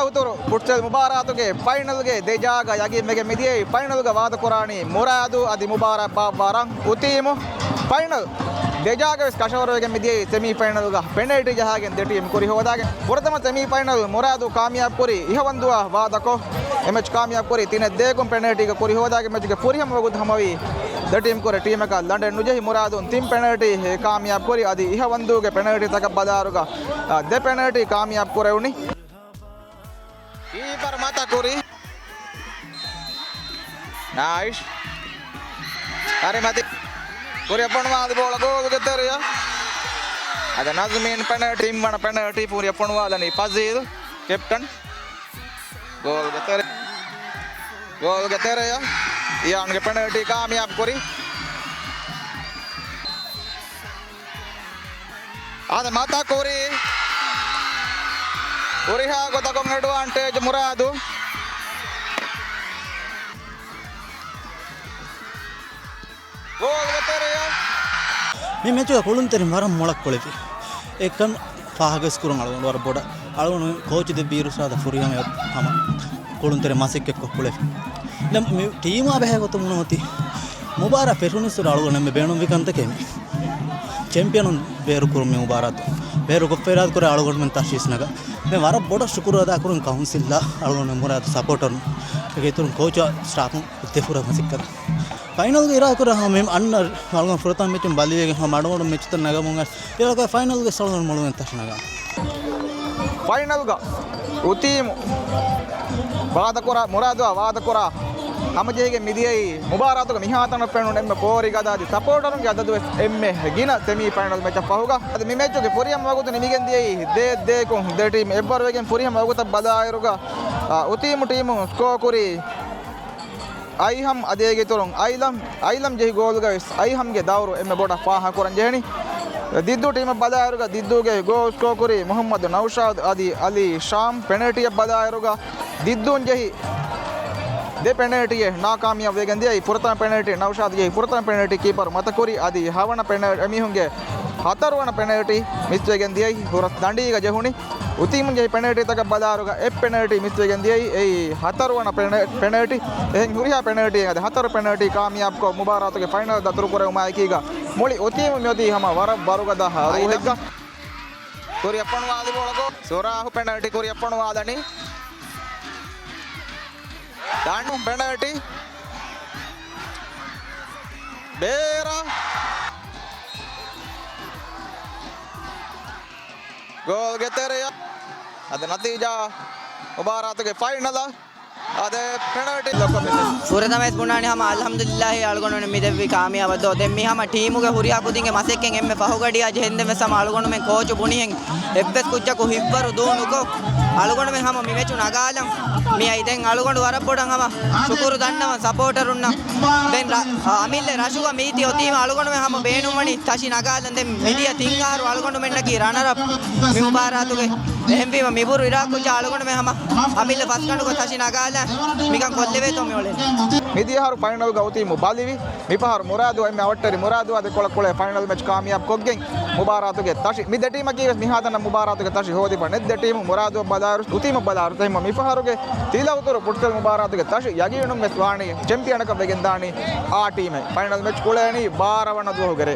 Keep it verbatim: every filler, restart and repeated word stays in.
އުތުރު ފުޓްސަލް މުބާރާތުގެ ފައިނަލްގެ ދެ ޖާގަ ޔަގީންވެގެން މިދިޔައީ. ފައިނަލްގަ ވާދަކުރާނީ މުރާދު އަދި މުބާރާތް ބާއްވާ ރަށް އުތީމު. ފައިނަލް ދެ ޖާގަ ވެސް ކަށަވަރުވެގެން މިދިޔައީ ސެމީ ފައިނަލްގަ ޕެނަލްޓީ ޖަހާގެން ދެ ޓީމް ކުރި ހޯދާގެން. ފުރަތަމަ ސެމީ ފައިނަލް މުރާދު ކާމިޔާބު ކުރީ އިހަވަންދުއާ ވާދަކޮށް، އެ މެޗް ކާމިޔާބު ކުރީ ތިނެއް ދޭކުން. ޕެނަލްޓީގަ ކުރި ހޯދާގެން މެޗުގެ ފުރިހަމަ ވަގުތު ހަމަވީ ދެ ޓީމް ކުރެ ޓީމަކަށް ލަނޑެއް ނުޖެހި މުރާދުން ތިން ޕެނަލްޓީ ކާމިޔާބު ކުރި. އަދި އިހަވަންދޫގެ ޕެނަލްޓީތަކަށް ބަލާއިރުގަ، އާ، ދެ ޕެނަލްޓީ ކާމިޔާބު ކުރެވުނީ. ކީޕަރު މަތަ ކުރި. ނައިސް. ހަރި މަތި. ކުރިއަށް ފޮނުވާލި ބޯޅަ ގޯލުގެ ތެރެއަށް. އަދި ނަޒްމީން ޕެނަލްޓީ، ތިންވަނަ ޕެނަލްޓީ ކުރިއަށް ފޮނުވާލަނީ ފަޒީލް، ކެޕްޓަން. ގޯލުގެ ތެރެ. ގޯލުގެ ތެރެއަށް އިޔާންގެ ޕެނަލްޓީ ކާމިޔާބު ކުރި. އަދި މަތަ ކުރީ. ހުރިހާ ގޮތަކުން އެޑްވާންޓޭޖް މުރާދު. ގޯލްގެ ތެރެއަށް. މި މެޗުގަ ކުޅުންތެރިން ވަރަށް މޮޅަށް ކުޅެފި. އެކަން ފާހަގަވެސް ކުރަން އަޅުގަނޑު ވަރަށް ބޮޑަށް. އަޅުގަނޑު ކޯޗު ދެއްވި އިރުޝާދަށް ފުރިހަމަ ހަމަ ކުޅުންތެރި މަސައްކަތްކޮށް ކުޅެފި. ދެން މި ޓީމާ ބެހޭ ގޮތުން ބުނަމުތީ، މުބާރާތް ފެށުނީސްވުރެ އަޅުގަނޑު އެންމެ ބޭނުންވި ކަންތަކެއް މި. ޗެމްޕިއަނުން ބޭރުކުރުން މި މުބާރާތު. ބޭރުކޮށްފަ އިރާދަކުރޭ އަޅުގަނޑުމެން ތަށިސް ނަގާ. ދެން ވަރަށް ބޮޑަށް ޝުކުރު އަދާކުރަން ކައުންސިލްއާ އަޅުގަނޑު މުރާދު ސަޕޯޓަރުން. އޭގެ އިތުރުން ކޯޗާ ސްޓާފުން ދެފުރަ މަސައްކަތަށް. ފައިނަލްގެ އިރާދަކުރާ ހަމަ އަންނަ އަޅުގަނޑު ފުރަތަމަ މެޗުން ބަލިވެގެން ހަމަ އަޅުގަނޑު މެޗުތައް ނަގަމުން އިރާދަކުރާ ފައިނަލްގެ ސަޅުގަނޑު މޮޅުވެން ތަށި ނަގާ. ފައިނަލްގަ އުތީމު ވާދަކުރާ، މުރާދުއާ ވާދަކުރާ ހަމަޖެހިގެން މިދިޔައީ މުބާރާތުގެ މިހާތަނަށް ފެނުނު އެންމެ ފޯރި ގަދަ އަދި ސަޕޯޓަރުންގެ އަދަދު ވެސް އެންމެ ގިނަ ސެމީ ފައިނަލް މެޗަށް ފަހުގަ. އަދި މި މެޗުގެ ފުރިހަމަ ވަގުތު ނިމިގެން ދިޔައީ ދޭއް ދޭކުން. ދެ ޓީމް އެއްވަރުވެގެން ފުރިހަމަ ވަގުތަށް ބަލާއިރުގަ، އާ، އުތީމު ޓީމު ސްކޯ ކުރީ އައިހަމް އަދި އޭގެ އިތުރުން އައިލަމް، އައިލަމް ޖެހި ގޯލުގަ ވެސް އައިހަމްގެ ދައުރު އެންމެ ބޮޑަށް ފާހަގަކުރަން ޖެހެނީ. ދިއްދޫ ޓީމަށް ބަލާއިރުގަ ދިއްދޫގެ ގޯލް ސްކޯ ކުރީ މުހައްމަދު ނައުޝާދު އަދި އަލީ ޝާމް. ޕެނަލްޓީއަށް ބަލާއިރުގަ ދިއްދޫން ޖެހި ދެ ޕެނަލްޓީއެއް ނާކާމިޔާބު ވެގެން ދިޔައީ. ފުރަތަމަ ޕެނަލްޓީ ނައުޝާދު ޖެހި ފުރަތަމަ ޕެނަލްޓީ ކީޕަރު މަތަ ކުރީ. އަދި ހަވަނަ ޕެނަލް، އެމީހުންގެ ހަތަރުވަނަ ޕެނަލްޓީ މިސް ވެގެން ދިޔައީ. ހުރަސް ދަނޑީގަ ޖެހުނީ. އުތީމުން ޖެހި ޕެނަލްޓީތަކަށް ބަލާއިރުގަ އެއް ޕެނަލްޓީ މިސްވެގެން ދިޔައީ. އެއީ ހަތަރުވަނަ ޕެނަ-، ޕެނަލްޓީ. އެހެން ހުރިހާ ޕެނަލްޓީ އަދި ހަތަރު ޕެނަލްޓީ ކާމިޔާބުކޮށް މުބާރާތުގެ ފައިނަލް ދަތުރުކުރެވުމާއެކީގަ މުޅި އުތީމު މިއޮތީ ހަމަ ވަރަށް ވަރުގަދަ ހަރަދުތަކަށް. ކުރިއަށް ފޮނުވާލި ބޯޅަ ގޯލް. ސުރާހު ޕެނަލްޓީ ކުރިއަށް ފޮނުވާލަނީ. ދާން ޕެނަލްޓީ. ބޭރަށް. ގޯލްގެ ތެރެއަށް. އަދި ނަތީޖާ މުބާރާތުގެ ފައިނަލަށް. އަދި ޕެނަލްޓީ ލޮކޮ މި ފުރަތަމަ ވެސް ބުނާނެ ހަމަ އަލްޙަމްދުލިއްލާހި އަޅުގަނޑުމެން މި ދެއްވި ކާމިޔާބަށް ދޯ. ދެން މި ހަމަ ޓީމުގެ ހުރިހާ ކުދިންގެ މަސައްކަތް އެންމެ ފަހުގަޑިއާ ޖެހެންދެން ވެސް ހަމަ އަޅުގަނޑުމެން ކޯޗު ބުނިހެން އެއްވެސް ކުއްޖަކު ހިތްވަރު ދޫ ނުކޮށް، އަޅުގަނޑުމެން ހަމަ މި މެޗު ނަގާލަން. މިއައި ދެން އަޅުގަނޑު ވަރަށް ބޮޑަށް ހަމަ ޝުކުރު ދަންނަވަން ސަޕޯޓަރުންނަށް. ދެން ރަ-، އަމިއްލަ ރަށުގަ މީތި އޮތީމަ އަޅުގަނޑުމެން ހަމަ ބޭނުންވަނީ ތަށި ނަގާލަން. ދެން މިދިޔަ ތިން އަހަރު އަޅުގަނޑުމެންނަކީ ރަނަރަޕް މި މުބާރާތުގެ. އެހެންވީމަ މިބުރު އިރާ ކުއްޖާ އަޅުގަނޑުމެން ހަމަ އަމިއްލަ ފަސްގަނޑުގަ ތަށި ނަގާލާ މިކަން ކޮށްލެވޭތޯ މިއުޅެނީ. މިދިޔަ އަހަރު ފައިނަލްގަ އުތީމު ބަލިވި. މިފަހަރު މުރާދު އެންމެ އަވަށްޓެރި މުރާދު އަދި ކޮޅަކޮޅެ ފައިނަލް މެޗް ކާމިޔާބު ކޮށްގެން މުބާރާތުގެ ތަށި. މި ދެ ޓީމަކީ ވެސް މިހާތަނަށް މުބާރާތުގެ ތަށި ހޯދިފަ ނެތް ދެ ޓީމު. މުރާދުއަށް ބަލާއިރު، އުތީމަށް ބަލާއިރު، އެހެންމަ މިފަހަރުގެ ތިލަ އުތުރު ފުޓްސަލް މުބާރާތުގެ ތަށި ޔަގީނުން ވެސް ވާނީ ޗެމްޕިއަނަކަށް ވެގެން ދާނީ އާ ޓީމެއް. ފައިނަލް މެޗް ކުޅޭނީ ބާރަ ވަނަ ދުވަހުގެ ރޭ.